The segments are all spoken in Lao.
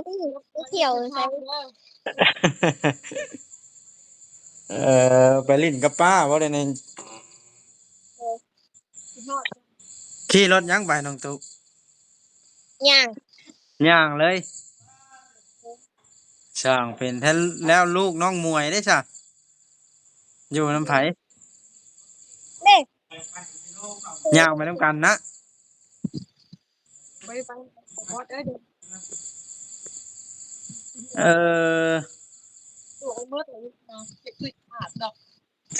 ໄປທ່ຽວໃສ? ເອີ ໄປຫຼິ້ນກັບປ້າບໍ່ ດຽວນີ້? ຂີ່ລົດຫຍັງໄປນ້ອງຕຸກ? ຍ່າງ. ຍ່າງເລີຍ? ຊ່າງເປັນແທ້. ແລ້ວລູກນ້ອງໝວຍເດ້ຊະ ຢູ່ນຳໃຜ? ເດ້ ຍ່າງໄປນຳກັນນະ? ບໍ່ໄດ້ໄປ ບໍ່ໄດ້ໄປ ເອີ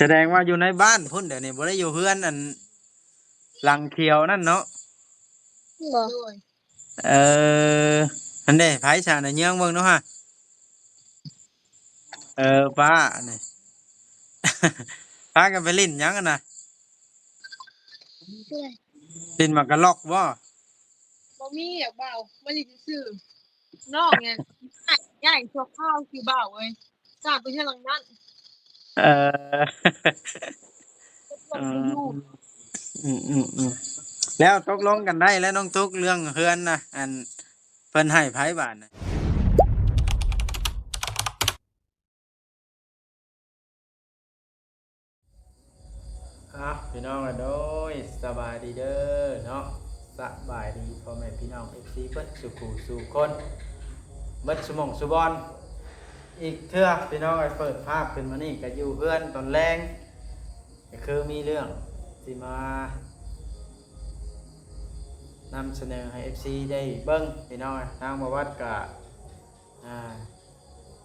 ສະແດງວ່າຢູ່ໃນບ້ານພຸ້ນ ດຽວນີ້ບໍ່ໄດ້ຢູ່ເຮືອນອັນຫຼັງຂຽວນັ້ນເນາະ? ບໍ່. ເອີ ຫັ້ນເດ້ ໃຜຊະ ນະ ເຍືອງເບິ່ງດູຫາ. ເອີ ປ້ານີ້ ພາກັນໄປຫຼິ້ນຫຍັງຫັ້ນນະ? ຫຼິ້ນໝາກກະລັອກບໍ່? ບໍ່ມີດອກບ່າວ ມາຫຼິ້ນຊື່ໆ ນ້ອງນີ້ ຍ້າຍ ຍ້າຍຊົ່ວຄາວຊື່ບ່າວເອີຍ ສ້າງໄປເຮືອນຫຼັງນັ້ນ. ເອີ ອືມ ອືມ ອືມ ແລ້ວຕົກລົງກັນໄດ້ແລ້ວນ້ອງຕຸກ ເລື່ອງເຮືອນນະ ອັນເພິ່ນໃຫ້ໃຜບາດນະ? ອ່ະ ພີ່ນ້ອງ ໂດຍ ສະບາຍດີເດີເນາະ ສະບາຍດີພໍ່ແມ່ພີ່ນ້ອງ ເອັຟຊີ ເບິດສູ່ຜູ້ສູ່ຄົນ ເບິດສູ່ໝ່ອງສູ່ບ່ອນ ອີກເທື່ອພີ່ນ້ອງເອີຍ. ເປີດພາບຂຶ້ນມານີ້ກະຢູ່ເຮືອນຕອນແລງ ກະຄືມີເລື່ອງຊິມານຳສະເໜີໃຫ້ ເອັຟຊີ ໄດ້ເບິ່ງພີ່ນ້ອງເອີຍ. ທາງບ່າວວັດກະ ອ່າ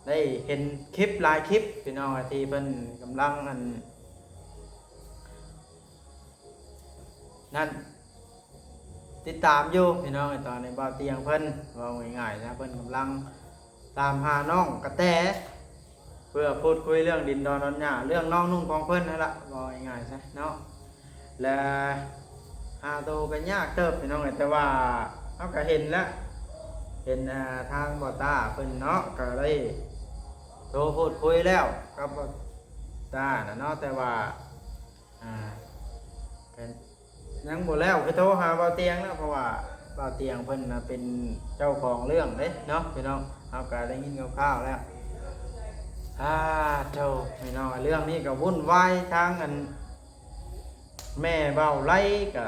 ໄດ້ເຫັນຄລິບຫຼາຍຄລິບພີ່ນ້ອງ ທີ່ເພິ່ນກຳລັງ ອັນນັ້ນ ຕິດຕາມຢູ່ພີ່ນ້ອງ. ຕອນນີ້ບ່າວຕຽງເພິ່ນ ເວົ້າງ່າຍໆຊະ ເພິ່ນກຳລັງຕາມຫານ້ອງກະແຕ ເພື່ອພູດຄຸຍເລື່ອງດິນດອນດອນຫຍ້າ ເລື່ອງນ້ອງນຸ່ງຂອງເພິ່ນຫັ້ນລະ ເວົ້າງ່າຍໆຊະເນາະ. ແລະ ຫາໂຕກໍຍາກເຕີບພີ່ນ້ອງເອີຍ ແຕ່ວ່າເຮົາກໍເຫັນແລ້ວ ເຫັນ ອ່າ ທາງບ່າວຕ້າເພິ່ນເນາະ ກໍໄດ້ໂທພູດຄຸຍແລ້ວກັບບ່າວຕ້ານະເນາະ ແຕ່ວ່າ ອ່າ ກໍຍັງບໍ່ແລ້ວ ຄືໂທຫາບ່າວຕຽງເນາະ ເພາະວ່າບ່າວຕຽງເພິ່ນນະເປັນເຈົ້າຂອງເລື່ອງເດ້ເນາະພີ່ນ້ອງ ເຮົາກໍໄດ້ຍິນຄ່າວໆແລ້ວ. ອາ ໂທ້ ພີ່ນ້ອງ ເລື່ອງນີ້ກໍວຸ້ນວາຍ ທາງອັນ ແມ່ເວົ້າໄຫຼກໍ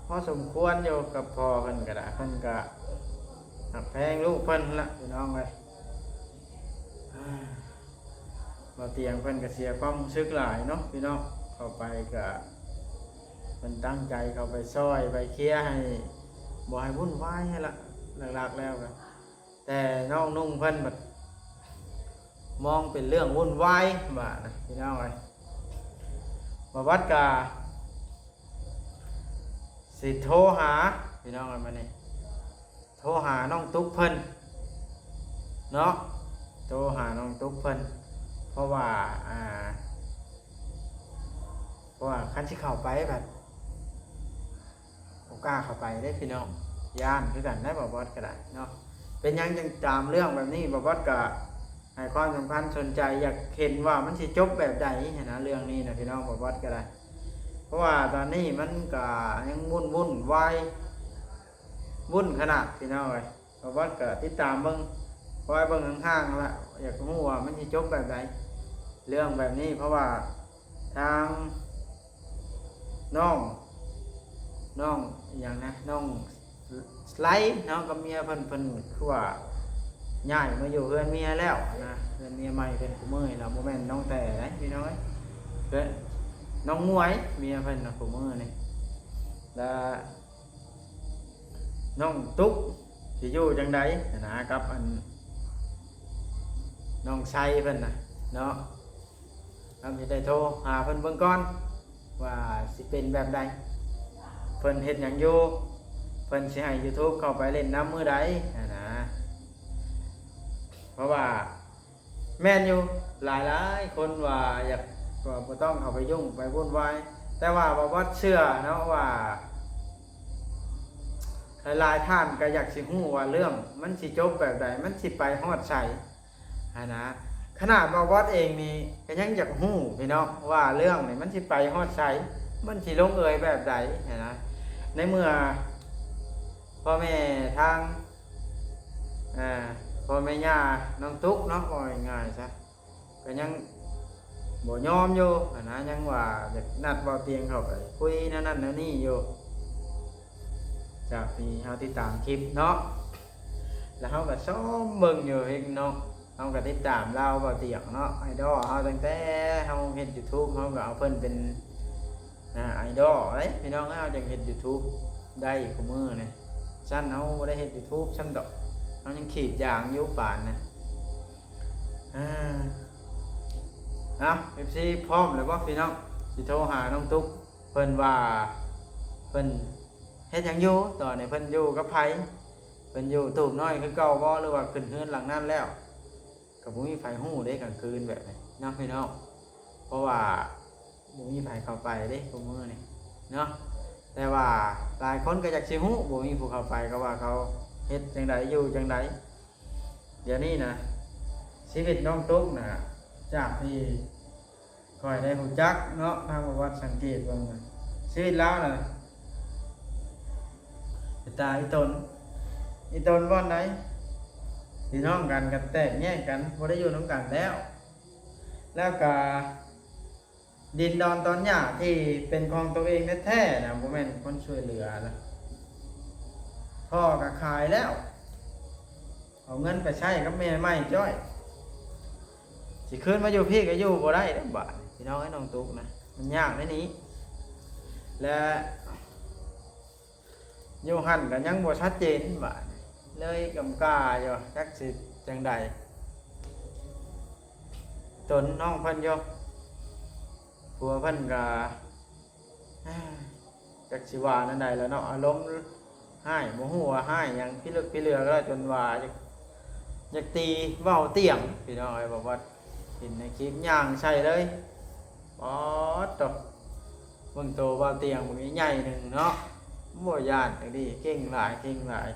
ພໍສົມຄວນຢູ່ກັບພໍ່ເພິ່ນກໍໄດ້ ເພິ່ນກໍຮັກແພງລູກເພິ່ນລະພີ່ນ້ອງເອີຍ. ບ່າວຕຽງເພິ່ນກໍເສຍຄວາມຮູ້ສຶກຫຼາຍເນາະພີ່ນ້ອງ ເຂົ້າໄປກໍເພິ່ນຕັ້ງໃຈເຂົ້າໄປຊ່ອຍໄປເຄຍໃຫ້ ບໍ່ໃຫ້ວຸ້ນວາຍຫັ້ນລະ ຫຼັກໆແລ້ວກໍ ແຕ່ນ້ອງນຸ່ງເພິ່ນບັດມອງເປັນເລື່ອງວຸ້ນວາຍວ່ານະພີ່ນ້ອງເອີຍ. ບ່າວວັດກະຊິໂທຫາພີ່ນ້ອງເອີຍ ບາດນີ້ໂທຫານ້ອງຕຸກເພິ່ນເນາະ ໂທຫານ້ອງຕຸກເພິ່ນ ເພາະວ່າ ອ່າ ເພາະວ່າຄັນຊິເຂົ້າໄປບັດ ບໍ່ກ້າເຂົ້າໄປເດ້ພີ່ນ້ອງ ຢ້ານຄືກັນໄດ໋ ບ່າວບອດກໍໄດ້ເນາະ. ເປັນຫຍັງຈຶ່ງຕາມເລື່ອງແບບນີ້ ບ່າວບອດກໍໃຫ້ຄວາມສຳຄັນສົນໃຈ ຢາກເຫັນວ່າມັນຊິຈົບແບບໃດຫັ້ນນະ ເລື່ອງນີ້ນະພີ່ນ້ອງ ບ່າວບອດກໍໄດ້ ເພາະວ່າຕອນນີ້ມັນກໍຍັງວຸ້ນໆວາຍ ວຸ້ນຂະໜາດພີ່ນ້ອງເອີຍ. ບ່າວບອດກໍຕິດຕາມເບິ່ງ ຄອຍເບິ່ງຫ່າງໆລະ ຢາກຮູ້ວ່າມັນຊິຈົບແບບໃດ ເລື່ອງແບບນີ້ ເພາະວ່າ ທາງນ້ອງ ນ້ອງອີ່ຫຍັງນະ ນ້ອງໄລເນາະ ກັບເມຍເພິ່ນ ເພິ່ນຄືວ່າຍ້າຍມາຢູ່ເຮືອນເມຍແລ້ວນະ ເຮືອນເມຍໃໝ່ເພິ່ນ ຄູ່ມື້ນີ້ລະ ບໍ່ແມ່ນນ້ອງແຕ່ໃດ໋ພີ່ນ້ອງເອີຍ ເຮືອນນ້ອງໝວຍ ເມຍເພິ່ນນະ ຄູ່ມື້ນີ້ ລະ ນ້ອງຕຸກຊິຢູ່ຈັ່ງໃດຫັ້ນນະ ກັບອັນ ນ້ອງໄຊເພິ່ນນະເນາະ. ເຮົາຊິໄດ້ໂທຫາເພິ່ນເບິ່ງກ່ອນວ່າຊິເປັນແບບໃດ ເພິ່ນເຮັດຫຍັງຢູ່ ເພິ່ນຊິໃຫ້ YouTube ເຂົ້າໄປຫຼິ້ນນຳມື້ໃດຫັ້ນນະ. ເພາະວ່າ ແມ່ນຢູ່ ຫຼາຍໆຄົນວ່າຢາກ ວ່າບໍ່ຕ້ອງເຂົ້າໄປຫຍຸ້ງໄປວຸ້ນວາຍ ແຕ່ວ່າບ່າວບອດເຊື່ອເນາະວ່າ ຫຼາຍໆທ່ານກໍຢາກຊິຮູ້ວ່າເລື່ອງມັນຊິຈົບແບບໃດ ມັນຊິໄປຮອດໃສຫັ້ນນະ. ຂະໜາດບ່າວບອດເອງນີ້ກໍຍັງຢາກຮູ້ພີ່ນ້ອງວ່າເລື່ອງນີ້ມັນຊິໄປຮອດໃສ ມັນຊິລົງເອຍແບບໃດຫັ້ນນະ ໃນເມື່ອພໍ່ແມ່ທາງ ອ່າ ພໍ່ແມ່ຍ່ານ້ອງຕຸກເນາະ ເວົ້າງ່າຍໆຊະ ກໍຍັງບໍ່ຍອມຢູ່ຫັ້ນນະ ຍັງວ່າຢາກນັດເບົາຕຽງເຂົ້າໄປຄຸຍແນວນັ້ນແນວນີ້ຢູ່ ຈາກທີ່ເຮົາຕິດຕາມຄລິບເນາະ ແລ້ວເຮົາກໍຊອມເບິ່ງຢູ່ເພງເນາະ ເຮົາກໍຕິດຕາມລາວເບົາຕຽງເນາະ ໄອດອລເຮົາ ຕັ້ງແຕ່ເຮົາເຮັດ YouTube ເຮົາກໍເອົາເພິ່ນເປັນ ອ່າ ໄອດອລເດ້ພີ່ນ້ອງເອີຍ ເຮົາຈັ່ງເຮັດ YouTube ໄດ້ຄູ່ມື້ນີ້ ຊັ້ນເຮົາບໍ່ໄດ້ເຮັດ YouTube ຊ້ຳດອກ ເຮົາຍັງຂີດຢາງຢູ່ປານນະ ອ່າ ເອົາ ເອັຟຊີ ພ້ອມແລ້ວບໍ່ພີ່ນ້ອງ ຊິໂທຫານ້ອງຕຸກ ເພິ່ນວ່າ ເພິ່ນເຮັດຫຍັງຢູ່ ຕອນນີ້ເພິ່ນຢູ່ກັບໃຜ ເພິ່ນຢູ່ຕູບນ້ອຍຄືເກົ່າບໍ່ ຫຼືວ່າຂຶ້ນເຮືອນຫຼັງນັ້ນແລ້ວ ກໍບໍ່ມີໃຜຮູ້ເດ້ກາງຄືນແບບນີ້ເນາະພີ່ນ້ອງ ເພາະວ່າບໍ່ມີໃຜເຂົ້າໄປເດ້ຄູ່ມື້ນີ້ເນາະ ແຕ່ວ່າຫຼາຍຄົນກໍຢາກຊິຮູ້ ບໍ່ມີຜູ້ເຂົ້າໄປ ກໍວ່າເຂົາເຮັດຈັ່ງໃດ ຢູ່ຈັ່ງໃດ ດຽວນີ້ນະ ຊີວິດນ້ອງຕຸກນະ ຈາກທີ່ຂ້ອຍໄດ້ຮູ້ຈັກເນາະ ທາງປະຫວັດສັງເກດເບິ່ງນະ ຊີວິດລາວນະ ເປັນຕາອີ່ຕົນ ອີ່ຕົນບ່ອນໃດ ພີ່ນ້ອງກັນກໍແຕກແຍກກັນ ບໍ່ໄດ້ຢູ່ນຳກັນແລ້ວ ແລ້ວກໍ ດິນດອນຕອນຫຍ້າທີ່ເປັນຂອງຕົວເອງແທ້ໆນະ ບໍ່ແມ່ນຄົນຊ່ວຍເຫຼືອນະ ພໍ່ກໍຂາຍແລ້ວ ເອົາເງິນໄປໃຊ້ກັບແມ່ໃໝ່ຈ້ອຍ ຊິຄືນມາຢູ່ພີ້ກໍຢູ່ບໍ່ໄດ້ເດ້ບາດນີ້ ພີ່ນ້ອງເອີຍ ນ້ອງຕຸກນະ ມັນຍາກໃນນີ້ ແລະ ຢູ່ຫັ້ນກໍຍັງບໍ່ຊັດເຈນບາດນີ້ ເລີຍກຳກາຢູ່ ຈັກຊິຈັ່ງໃດ ຕົນນ້ອງເພິ່ນຢູ່ ຜົວເພິ່ນກໍ ຈັກຊິວ່າແນວໃດລະເນາະ ອາລົມຮ້າຍ ບໍ່ຮູ້ວ່າຮ້າຍຫຍັງ ພິລຶກພິເຫຼືອກໍໄດ້ ຈົນວ່າຢາກ ຢາກຕີເບົາຕຽງ ພີ່ນ້ອງເອີຍ ບໍ່ວ່າເຫັນໃນຄລິບຍ່າງໃສ່ເລີຍ ປາດໂທ້ ເບິ່ງໂຕເບົາຕຽງບັກໃຫຍ່ໜຶ່ງເນາະ ບໍ່ຢ້ານຈັ່ງຊີ້ ເກັ່ງຫຼາຍ ເກັ່ງຫຼາຍ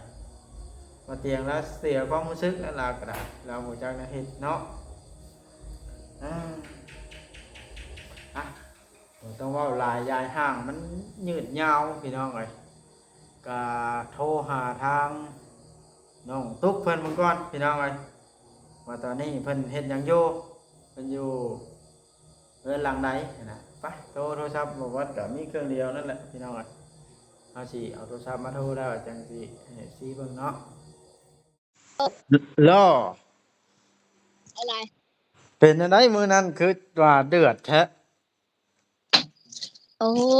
ເບົາຕຽງລາວເສຍຄວາມຮູ້ສຶກແລ້ວ ລາວກໍໄດ້ ລາວບໍ່ຈັກແນວເຮັດເນາະ ອາ ອາ ບໍ່ຕ້ອງເວົ້າຫຼາຍ ຢາຍຫ່າງມັນຍືດຍາວ ພີ່ນ້ອງເອີຍ ກະໂທຫາທາງນ້ອງຕຸກເພິ່ນເບິ່ງກ່ອນ ພີ່ນ້ອງເອີຍ ວ່າຕອນນີ້ເພິ່ນເຮັດຫຍັງຢູ່ ເພິ່ນຢູ່ເຮືອນຫຼັງໃດຫັ້ນນະ ໄປ ໂທ ໂທລະສັບບໍ່ວັດກະມີເຄື່ອງດຽວນັ້ນແຫຼະ ພີ່ນ້ອງເອີຍ ເຮົາຊິເອົາໂທລະສັບມາໂທແລ້ວຈັ່ງຊິໃຫ້ເອັຟຊີເບິ່ງເນາະ ລໍ ອະໄລ ເປັນຈັ່ງໃດມື້ນັ້ນຄືວ່າເດືອດແທ້? ບໍ່ຮູ້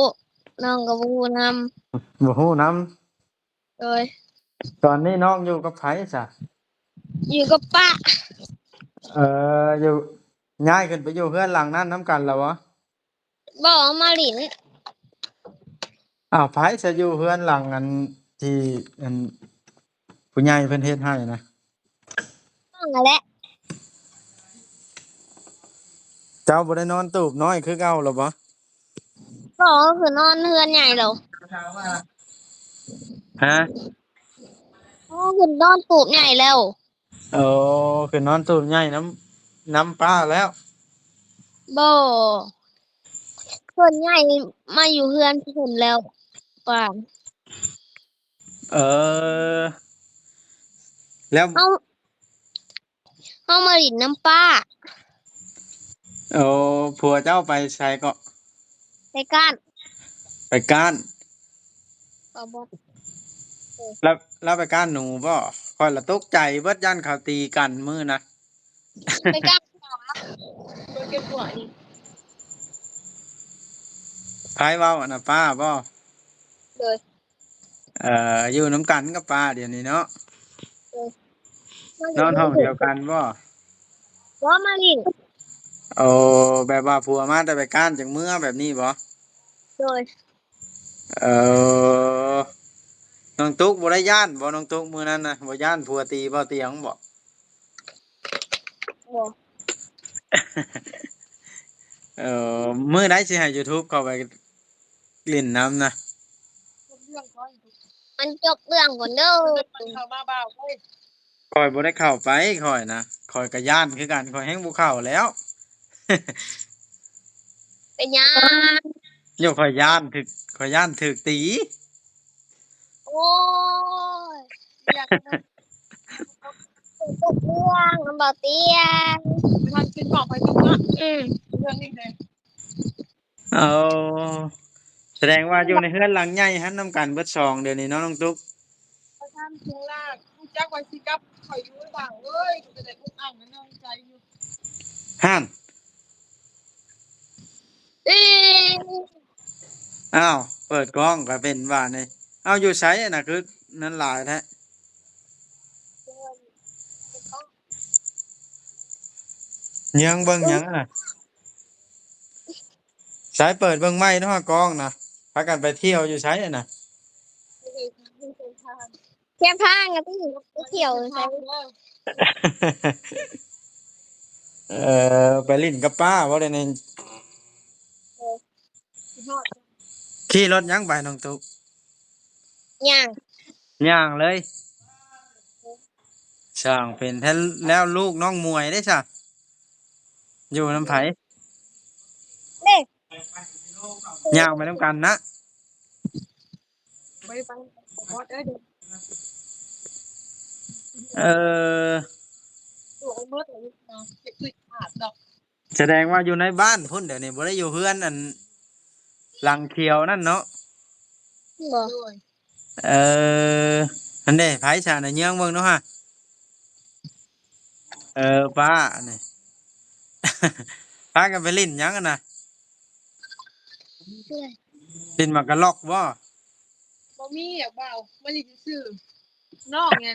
ນ້ອງກໍບໍ່ຮູ້ນຳ ບໍ່ຮູ້ນຳ ໂດຍ ຕອນນີ້ນ້ອງຢູ່ກັບໃຜຊະ? ຢູ່ກັບປ້າ ເອີ ຢູ່ ຍ້າຍຂຶ້ນໄປຢູ່ເຮືອນຫຼັງນັ້ນນຳກັນແລ້ວບໍ່? ບໍ່ ເອົາມາຫຼິ້ນ ອ້າວ ໃຜຊະຢູ່ເຮືອນຫຼັງອັນທີ່ອັນຜູ້ໃຫຍ່ເພິ່ນເຮັດໃຫ້ນະ? ນ້ອງຫັ້ນແຫຼະ ເຈົ້າບໍ່ໄດ້ນອນຕູບນ້ອຍຄືເກົ່າແລ້ວບໍ່? ບໍ່ ຄືນອນເຮືອນໃຫຍ່ແລ້ວ ຮະ? ຄືນອນຕູບໃຫຍ່ແລ້ວ ໂອ້ ຂຶ້ນນອນຕູບໃຫຍ່ນຳ ນຳປ້າແລ້ວ ບໍ່ ເພິ່ນຍ້າຍມາຢູ່ເຮືອນເພິ່ນແລ້ວ ປານ ເອີ ແລ້ວ ເຮົາ ເຮົາມາຫຼິ້ນນຳປ້າ ໂອ້ ຜົວເຈົ້າໄປໃສເກາະ? ໄປກ້ານ ໄປກ້ານ ບໍ່ ບໍ່ ລາວ ລາວໄປກ້ານໜູບໍ່? ຂ້ອຍລະຕົກໃຈເບິດ ຢ້ານເຂົາຕີກັນມື້ນະ ໄປກ້ານ ໄປເກັບຫົວນີ້ ໃຜເວົ້າອັນນະ ປ້າບໍ່? ໂດຍ ເອີ ຢູ່ນຳກັນກັບປ້າດຽວນີ້ເນາະ ໂດຍ ນອນຫ້ອງດຽວກັນບໍ່? ບໍ່ ມາຫຼິ້ນ ໂອ້ ແບບວ່າຜົວມາແຕ່ໄປກ້ານຈັ່ງເມືອແບບນີ້ບໍ່? ໂດຍ ເອີ ນ້ອງຕຸກບໍ່ໄດ້ຢ້ານບໍ່ ນ້ອງຕຸກມື້ນັ້ນນະ ບໍ່ຢ້ານຜົວຕີເບົາຕຽງບໍ່? ບໍ່ ເອີ ມື້ໃດຊິໃຫ້ YouTube ເຂົ້າໄປຫຼິ້ນນຳນະ? ມັນຈົບເລື່ອງກ່ອນເດີ ຂ້ອຍບໍ່ໄດ້ເຂົ້າໄປ ຂ້ອຍນະ ຂ້ອຍກໍຢ້ານຄືກັນ ຂ້ອຍແຮ່ງບໍ່ເຂົ້າແລ້ວ ເປັນຫຍັງ? ໂຍ ຂ້ອຍຢ້ານຖືກ ຂ້ອຍຢ້ານຖືກຕີ ໂອ້ຍ ຢາກ ມັນ ມັນກໍ ວງ ນຳບ່າວຕຽງ ບໍ່ທັນກິນເຂົ້າ ໄປຕົກເນາະ ອືມ ເລື່ອງນີ້ເດ້. ເອົາ ສະແດງວ່າຢູ່ໃນເຮືອນຫຼັງໃຫຍ່ຫັ້ນນຳກັນເບິດສອງດຽວນີ້ເນາະ ນ້ອງຕຸກ. ປະທານທຸງລາດ ຮູ້ຈັກວ່າຊິກັບຂ້ອຍຢູ່ບ້ານເອີຍ ກໍໄດ້ອຸກອັ່ງໃນນ້ອງໃຈຢູ່ ຫັ້ນ ອີ ອ້າວ ເປີດກ້ອງກໍເປັນຫວານີ້. ເອົາ ຢູ່ໃສຫັ້ນນະ ຄືນັ້ນຫຼາຍແທ້? ເຍືອງເບິ່ງຫຍັງຫັ້ນນະ? ໃສ ເປີດເບິ່ງໃໝ່ເນາະ ກ້ອງນະ. ພາກັນໄປທ່ຽວຢູ່ໃສຫັ້ນນະ? ແຄມທາງ ແຄມທາງ ແລ້ວໄປທ່ຽວໃສ? ເອີ ໄປຫຼິ້ນກັບປ້າບໍ່ ດຽວນີ້? ເອີ ຂີ່ລົດຫຍັງໄປ ນ້ອງຕຸກ? ຍ່າງ ຍ່າງເລີຍ. ຊ່າງເປັນແທ້. ແລ້ວລູກນ້ອງໝວຍເດ້ຊະ ຢູ່ນຳໃຜ? ເດ້ ຍ່າງໄປນຳກັນນະ? ບໍ່ໄດ້ໄປ ບໍ່ໄດ້ເດີ. ເອີ ສະແດງວ່າຢູ່ໃນບ້ານພຸ້ນ ດຽວນີ້ບໍ່ໄດ້ຢູ່ເຮືອນອັນຫຼັງຂຽວນັ້ນເນາະ? ບໍ່ ເອີ ອັນເດ້ ໃຜຊະນະ ເຍືອງເບິ່ງດູຫາ. ເອີ ປ້ານີ້ ພາກັນໄປຫຼິ້ນຫຍັງຫັ້ນນະ? ຫຼິ້ນໝາກກະລັອກບໍ່? ບໍ່ມີດອກບ່າວ ມາຫຼິ້ນຊື່ໆ. ນ້ອງນີ້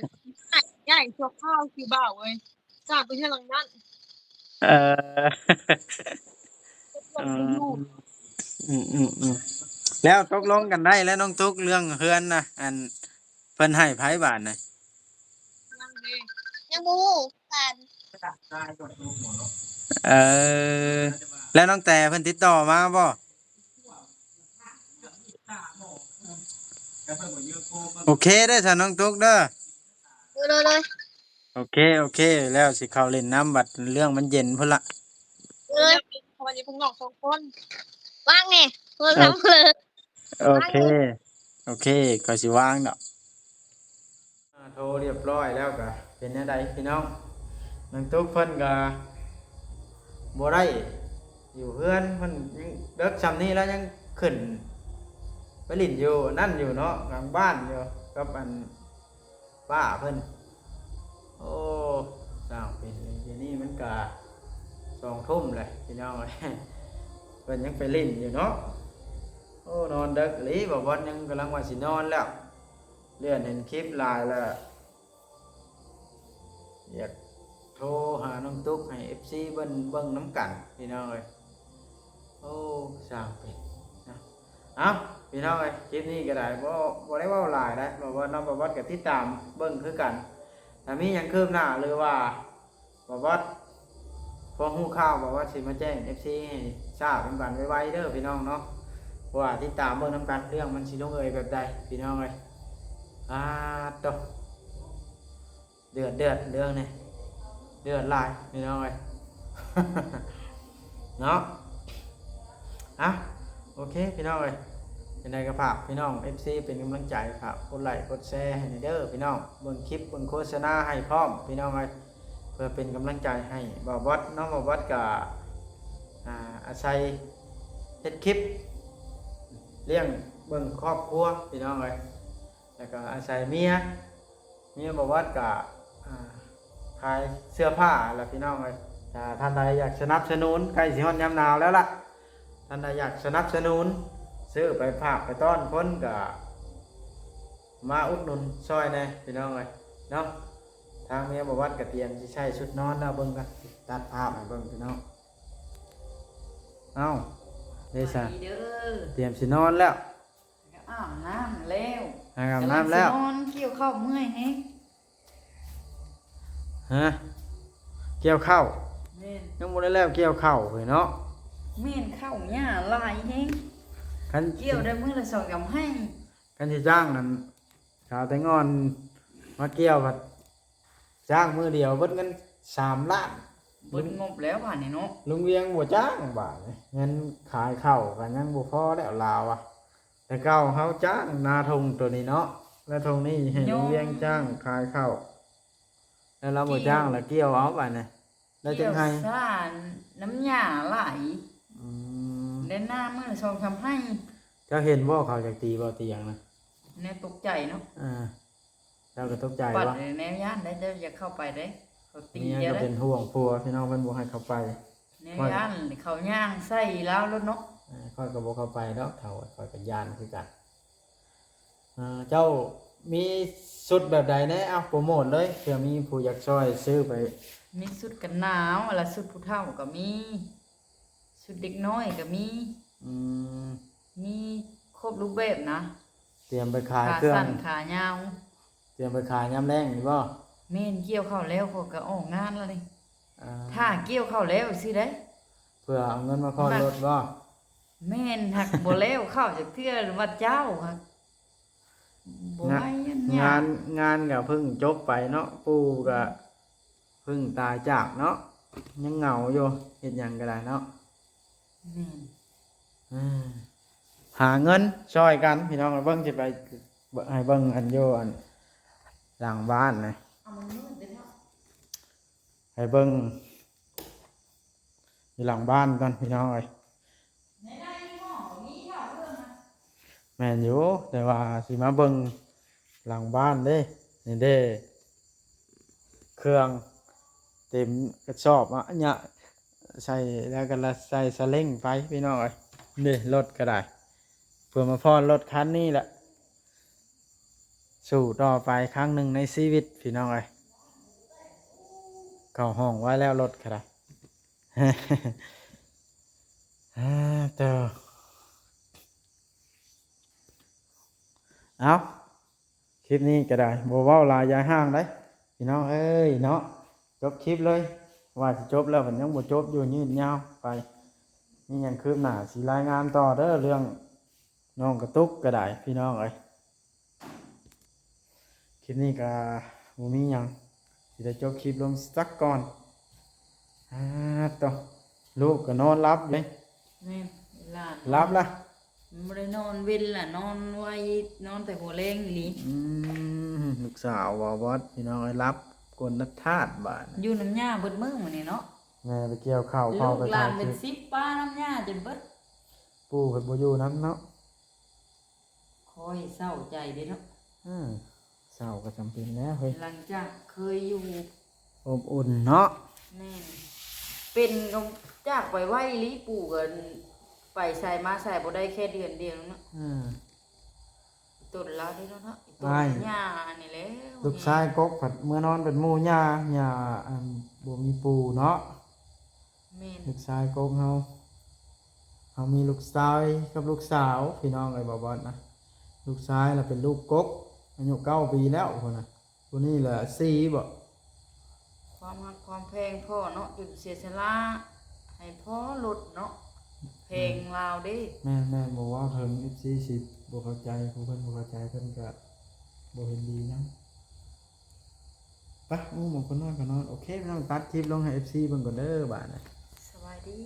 ຍ້າຍ ຍ້າຍຊົ່ວຄາວຊື່ບ່າວເອີຍ ສ້າງໄປເຮືອນຫຼັງນັ້ນ. ເອີ ອືມ ອືມໆໆ ແລ້ວຕົກລົງກັນໄດ້ແລ້ວ ນ້ອງຕຸກ ເລື່ອງເຮືອນນະ ອັນ ເພິ່ນໃຫ້ໃຜບາດນະ? ຍັງບໍ່ຮູ້ກັນ. ເອີ ແລ້ວນ້ອງແຕເພິ່ນຕິດຕໍ່ມາບໍ່? ໂອເຄເດີຊະ ນ້ອງຕຸກເດີ. ໂດຍໆ ໂອເຄ ໂອເຄ ແລ້ວຊິເຂົ້າຫຼິ້ນນຳ ບັດເລື່ອງມັນເຢັນພຸ້ນລະ. ເອີ ເພາະວ່າຢູ່ຂ້າງນອກສອງຄົນ ວາງແດ່ ໂທລະສັບ. ເອີ ໂອເຄ ໂອເຄ ຂ້ອຍຊິວາງດອກ. ໂທຮຽບຮ້ອຍແລ້ວກະເປັນແນວໃດພີ່ນ້ອງ? ນ້ອງຕຸກເພິ່ນກະບໍ່ໄດ້ຢູ່ເຮືອນ ເພິ່ນຍັງເດິກຊ່ຳນີ້ແລ້ວ ຍັງຂຶ້ນໄປຫຼິ້ນຢູ່ນັ້ນຢູ່ເນາະ ຫຼັງບ້ານຢູ່ກັບອັນປ້າເພິ່ນ. ໂອ້ ຊ່າງເປັນ ດຽວນີ້ມັນກະສອງທຸ່ມແລ້ວພີ່ນ້ອງເອີຍ ເພິ່ນຍັງໄປຫຼິ້ນຢູ່ເນາະ. ໂອ້ ນອນເດິກອີ່ຫຼີ ບ່າວບອດຍັງກຳລັງວ່າຊິນອນແລ້ວ ເລື່ອນເຫັນຄລິບຫຼາຍແລ້ວ ຢາກໂທຫານ້ອງຕຸກໃຫ້ເອັຟຊີເບິ່ງ ເບິ່ງນຳກັນພີ່ນ້ອງເອີຍ. ໂອ້ ຊ່າງເປັນນະ. ເອົ້າ ພີ່ນ້ອງເອີຍ ຄລິບນີ້ກໍໄດ້ ບໍ່ ບໍ່ໄດ້ເວົ້າຫຼາຍໄດ໋ ບ່າວບອດເນາະ ບ່າວບອດກໍຕິດຕາມເບິ່ງຄືກັນ. ຖ້າມີຫຍັງຄືບໜ້າ ຫຼືວ່າບ່າວບອດພໍຮູ້ຂ່າວ ບ່າວບອດຊິມາແຈ້ງເອັຟຊີໃຫ້ຊາບນຳກັນໄວໆເດີພີ່ນ້ອງເນາະ. ເພາະວ່າຕິດຕາມເບິ່ງນຳກັນ ເລື່ອງມັນຊິລົງເອີຍແບບໃດພີ່ນ້ອງເອີຍ. ອາ ໂຕ ເດືອດໆ ເລື່ອງນີ້ ເດືອດຫຼາຍພີ່ນ້ອງເອີຍ ເນາະ. ອ່ະ ໂອເຄພີ່ນ້ອງເອີຍ ຈັ່ງໃດກໍຝາກພີ່ນ້ອງເອັຟຊີເປັນກຳລັງໃຈ ຝາກກົດໄລກົດແຊໃຫ້ແດ່ເດີພີ່ນ້ອງ ເບິ່ງຄລິບເບິ່ງໂຄສະນາໃຫ້ພ້ອມພີ່ນ້ອງເອີຍ ເພື່ອເປັນກຳລັງໃຈໃຫ້ບ່າວບອດເນາະ. ບ່າວບອດກໍ ອ່າ ອາໄສເຮັດຄລິບລ້ຽງເບິ່ງຄອບຄົວພີ່ນ້ອງເອີຍ ແລ້ວກໍອາໄສເມຍ ເມຍບ່າວບອດກໍ ອ່າ ຂາຍເສື້ອຜ້າລະພີ່ນ້ອງເອີຍ. ຖ້າທ່ານໃດຢາກສະໜັບສະໜູນ ໃກ້ຊິຮອດຍາມໜາວແລ້ວລະ ທ່ານໃດຢາກສະໜັບສະໜູນ ຊື້ໄປຝາກໄປຕ້ອນຄົນກໍມາອຸດໜູນຊ່ອຍແດ່ພີ່ນ້ອງເອີຍເນາະ. ທາງເມຍບ່າວບອດກໍຕຽມຊິໃສ່ຊຸດນອນແລ້ວ ເບິ່ງກັນ ຕັດພາບໃຫ້ເບິ່ງພີ່ນ້ອງ. ເອົ້າ ເດຊະ ສະບາຍດີເດີ ຕຽມຊິນອນແລ້ວ ອາບນ້ຳແລ້ວ ອາບນ້ຳແລ້ວ ກຳລັງຊິນອນ ກ່ຽວເຂົ້າເມື່ອຍແຮງ. ຮະ ກ່ຽວເຂົ້າ? ແມ່ນ ຍັງບໍ່ໄດ້ແລ້ວກ່ຽວເຂົ້າເຮີຍເນາະ. ແມ່ນ ເຂົ້າຫຍ້າຫຼາຍແຮງ ຄັນກ່ຽວໄດ້ມື້ລະສອງສາມໄຮ່. ຄັນຊິຈ້າງນັ້ນ ສາວແຕງອ່ອນມາກ່ຽວພັດຈ້າງມື້ດຽວເບິດເງິນສາມລ້ານ ເບິດງົບແລ້ວບາດນີ້ເນາະ. ລຸງວຽງບໍ່ຈ້າງບາດນີ້ ເງິນຂາຍເຂົ້າກໍຍັງບໍ່ພໍແລ້ວລາວວ່າ. ແຕ່ເກົ່າເຮົາຈ້າງນາທົ່ງໂຕນີ້ເນາະ ແລະທົ່ງນີ້ໃຫ້ລຸງວຽງຈ້າງຂາຍເຂົ້າ ແລ້ວລາວບໍ່ຈ້າງລະກ່ຽວເອົາບາດນີ້ ແລ້ວຈັ່ງໄຮ່ ກ່ຽວສານນ້ຳຫຍ້າຫຼາຍ ອືມ ແລ້ວນາມື້ສອງສາມໄຮ່. ເຈົ້າເຫັນບໍ່ ເຂົາຢາກຕີບໍ່ຕຽງນະ? ແນວຕົກໃຈເນາະ ອ່າ ເຈົ້າກໍຕົກໃຈບໍ່? ແນວຢ້ານໄດ໋ ເຈົ້າຢ່າເຂົ້າໄປເດ້ ເຂົາຕີ ເມຍກໍເປັນຫ່ວງຜົວ ພີ່ນ້ອງເພິ່ນບໍ່ໃຫ້ເຂົ້າໄປ ແນວຢ້ານເຂົາຍ່າງໃສ່ລາວໂລດເນາະ. ເອີ ຂ້ອຍກໍບໍ່ເຂົ້າໄປດອກເຖົ້າ ຂ້ອຍກໍຢ້ານຄືກັນ. ເອີ ເຈົ້າມີຊຸດແບບໃດແດ່? ເອົາ ໂປຣໂມດເລີຍ ເພື່ອມີຜູ້ຢາກຊ່ອຍຊື້ໄປ. ມີຊຸດກັນໜາວ ລະຊຸດຜູ້ເຖົ້າກໍມີ ຊຸດເດັກນ້ອຍກໍມີ. ອືມ ມີຄົບຮູບແບບນະ. ຕຽມໄປຂາຍເຄື່ອງ ຂາສັ້ນຂາຍາວ ຕຽມໄປຂາຍຍາມແລ້ງນີ້ບໍ່? ແມ່ນ ກ່ຽວເຂົ້າແລ້ວ ຂ້ອຍກໍອອກງານແລ້ວນີ້. ອ່າ ຖ້າກ່ຽວເຂົ້າແລ້ວຊິໄດ້ ເພື່ອເອົາເງິນມາຜ່ອນລົດບໍ່? ແມ່ນ ຫາກບໍ່ແລ້ວເຂົ້າຈັກເທື່ອ ວັດເຈົ້າຫາກບໍ່ໄຫວ ງານ ງານກໍເພິ່ງຈົບໄປເນາະ ປູ່ກໍ ອືມ ເພິ່ງຕາຍຈາກເນາະ ຍັງເຫງົາຢູ່ ເຮັດຫຍັງກໍໄດ້ເນາະ. ແມ່ນ ເອີ ຫາເງິນຊ່ອຍກັນ ພີ່ນ້ອງ. ເບິ່ງ ຊິໄປໃຫ້ເບິ່ງອັນຢູ່ອັນຫຼັງບ້ານນະ ເອົາມັນມືດເດ້ເນາະ ໃຫ້ເບິ່ງຢູ່ຫຼັງບ້ານກ່ອນ ພີ່ນ້ອງເອີຍ. ແມ່ນຢູ່ ແຕ່ວ່າຊິມາເບິ່ງຫຼັງບ້ານເດ້ ນີ້ເດ້ ເຄື່ອງເຕັມກະສອບອະ ຍະ ໃສ່ ແລ້ວກໍໃສ່ສະເລັ້ງໄປ ພີ່ນ້ອງເອີຍ. ນີ້ລົດກໍໄດ້ ເພື່ອມາຜ່ອນລົດຄັນນີ້ແຫຼະ ສູ້ຕໍ່ໄປຄັ້ງໜຶ່ງໃນຊີວິດ ພີ່ນ້ອງເອີຍ. ເຂົ້າຫ້ອງໄວ້ແລ້ວລົດກໍໄດ້. ເອີ ເອີ ເອີ ເອົາ ຄລິບນີ້ກໍໄດ້ ບໍ່ເວົ້າຫຼາຍຢາຍຫ່າງໃດ໋ ພີ່ນ້ອງເອີຍເນາະ. ຈົບຄລິບເລີຍ ວ່າຊິຈົບແລ້ວ ມັນຍັງບໍ່ຈົບຢູ່ ຍືດຍາວໄປ. ມີຫຍັງຄືບໜ້າຊິລາຍງານຕໍ່ເດີ ເລື່ອງນ້ອງກະຕຸກກໍໄດ້ ພີ່ນ້ອງເອີຍ. ຄລິບນີ້ກໍບໍ່ມີຫຍັງ ຊິໄດ້ຈົບຄລິບລົງສັກກ່ອນ. ອາ ໂຕ ລູກກໍນອນຫຼັບເດ້. ແມ່ນ ຫຼານຫຼັບລະ ມັນບໍ່ໄດ້ນອນເວັນລະ ນອນໄວ ນອນແຕ່ຫົວແລງອີ່ຫຼີ. ອືມ ລູກສາວບໍ່ບອດ ພີ່ນ້ອງເອີຍ ຫຼັບກົນນະທາດບາດ ຢູ່ນຳຍ່າເບິດມື້ມື້ນີ້ເນາະ. ແມ່ໄປກ່ຽວເຂົ້າ ພໍ່ໄປຖ່າຍຄລິບ ເປັນສິບປານຳຍ່າຈົນເບິດ. ປູ່ເພິ່ນບໍ່ຢູ່ນຳເນາະ. ຂ້ອຍເສົ້າໃຈເດ້ເນາະ. ເອີ ເສົ້າກໍຈຳເປັນແລ້ວເຮີ້ຍ ຫຼັງຈາກເຄີຍຢູ່ອົບອຸ່ນເນາະ. ແມ່ນ ເປັນກໍຈາກໄວໆອີ່ຫຼີ ປູ່ກໍໄປໃສມາໃສບໍ່ໄດ້ແຄ່ເດືອນດຽວເນາະ. ເອີ ຕົນລາວເດ້ເນາະ ອີ່ຕົນຍ່ານີ້ແຫຼະ. ລູກຊາຍກົກພັດເມືອນອນເປັນໝູ່ຍ່າ ຍ່າ ອັນ ບໍ່ມີປູ່ເນາະ. ແມ່ນ ລູກຊາຍກົກເຮົາ ເຮົາມີລູກຊາຍກັບລູກສາວ ພີ່ນ້ອງເອີຍ ບໍ່ບອດນະ. ລູກຊາຍລະເປັນລູກກົກ ອາຍຸເກົ້າປີແລ້ວພຸ້ນນະ. ຜູ້ນີ້ລະສີ່ບໍ? ຄວາມຮັກຄວາມແພງພໍ່ເນາະ ຈົນເສຍສະຫຼະໃຫ້ພໍ່ລົດເນາະ ແພງລາວເດ້. ແມ່ນໆ ບໍ່ເວົ້າເຖິງ ເອັຟຊີ ຊິບໍ່ເຂົ້າໃຈ ຜູ້ເພິ່ນບໍ່ເຂົ້າໃຈ ເພິ່ນກະບໍ່ເຫັນດີນຳ. ໄປ ໂອ້ ໝໍຄົນນອນກໍນອນ. ໂອເຄ ພີ່ນ້ອງ ຕັດຄລິບລົງໃຫ້ ເອັຟຊີ ເບິ່ງກ່ອນເດີບາດນີ້. ສະບາຍດີ.